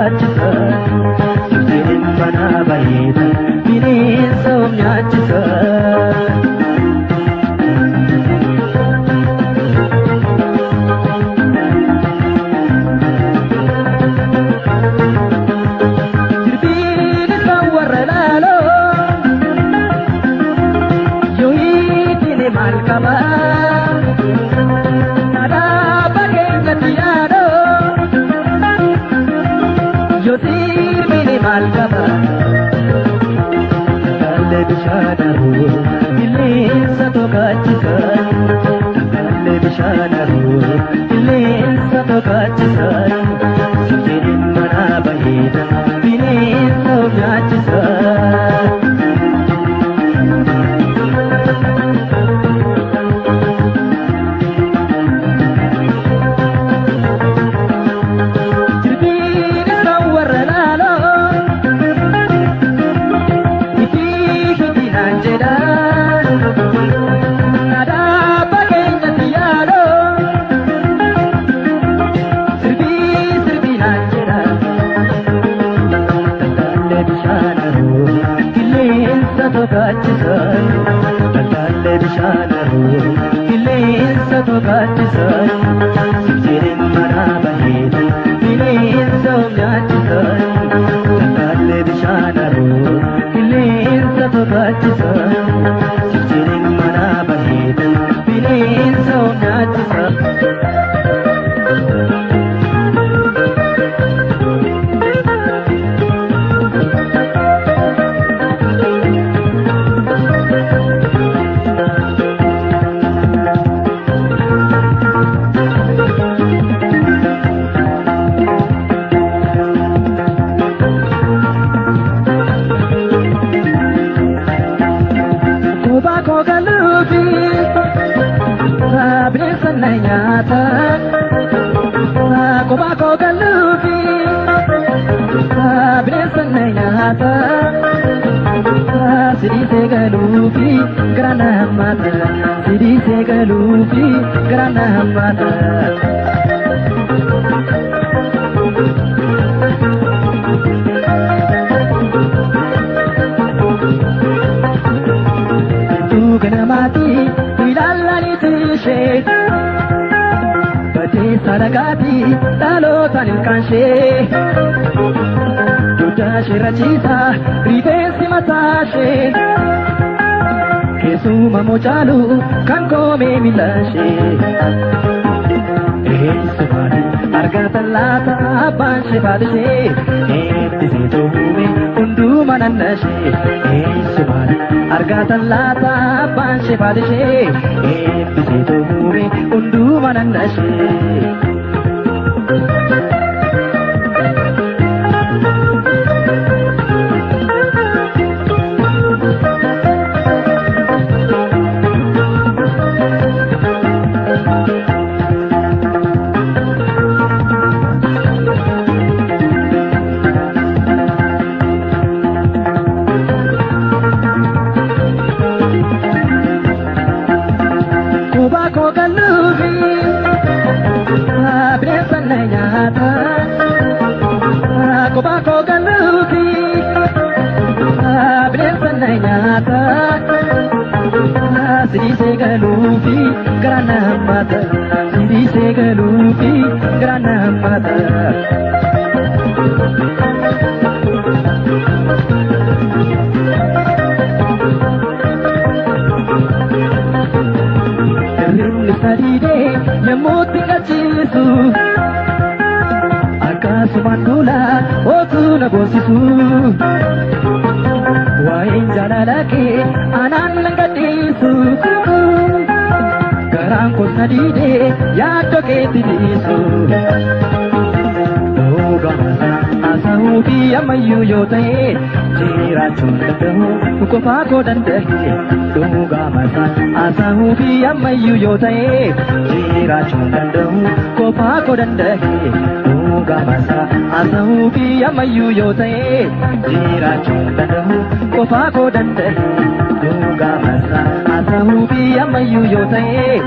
tokaachisa. Sirbiin mana bareeda bineensa of nyaachisa. Sirbiin isaan warra laaloo yoo hiitine maal qaba? Dhaabba keenyatti yaadoo yoo sirbine maal qaba? Dhagaalee bishaan haroo qilleensa tokaachisa. Dhagaalee bishaan haroo qilleensa tokaachisa. Sirbiin mana bareeda bineensa of nyaachisa. Sirbiin isaan warra laaloo itti hitinaan jedha. Dhaabba keenyatti yaadoo sirbii sirbinaan jedha. Dhagaalee bishaan haroo qilleensa tokaachisa. Dhagaalee bishaan haroo qilleensa tokaachisa. Sirbiin mana bareeda bineensa of nyaachisa. Dhagaalee bishaan haroo qilleensa tokaachisa. Sirbiin mana bareeda bineensa of nyaachisa. Kophaa koo galuufi bineensa na nyaata. Kophaa koo galuufi bineensa na nyaata. Sidiisee galuufi gara na hammaata. Sidiisee galuufi gara na hammaata. Ganamaati ilaalaniiti ishee batee sadaqaati dhalootaan ilkaan ishee dugda ishee rachiisa rifeensi mataa ishee keessuma mocaalu kan koomee miila ishee. Eessumaani argatan laata abbaan ishee faati ishee eebbisee too'ume hunduma nanna ishee. Eessumaani argatan laata abbaan ishee faati ishee eebbisee too'ume hunduma nanna ishee. Kophaa koo galuufi bineensa na nyaata. Kophaa koo galuufi bineensa na nyaata. Sidiisee galuufi gara na hammaata. Sidiisee galuufi gara na hammaata. Hirribni sadiidee yommuu itti qachiisu akkasumaan duula otuu na boonsisu. Waa'een jaalala kee anaan nan gadhiisu. Garaan koos na diidee yaaddoo keetti dhiisu. Dhugaasa haasa'uu fi ammayyuu yoo ta'e jiraachuun danda'u qofaa koo danda'e. Dhugaasa haasa'uu fi ammayyuu yoo ta'e jiraachuun danda'u qofaa koo danda'e. Dhugaasa haasa'uu fi ammayyuu yoo ta'e jiraachuun danda'u qofaa koo danda'e. Dhugaasa haasa'uu fi ammayyuu yoo ta'e.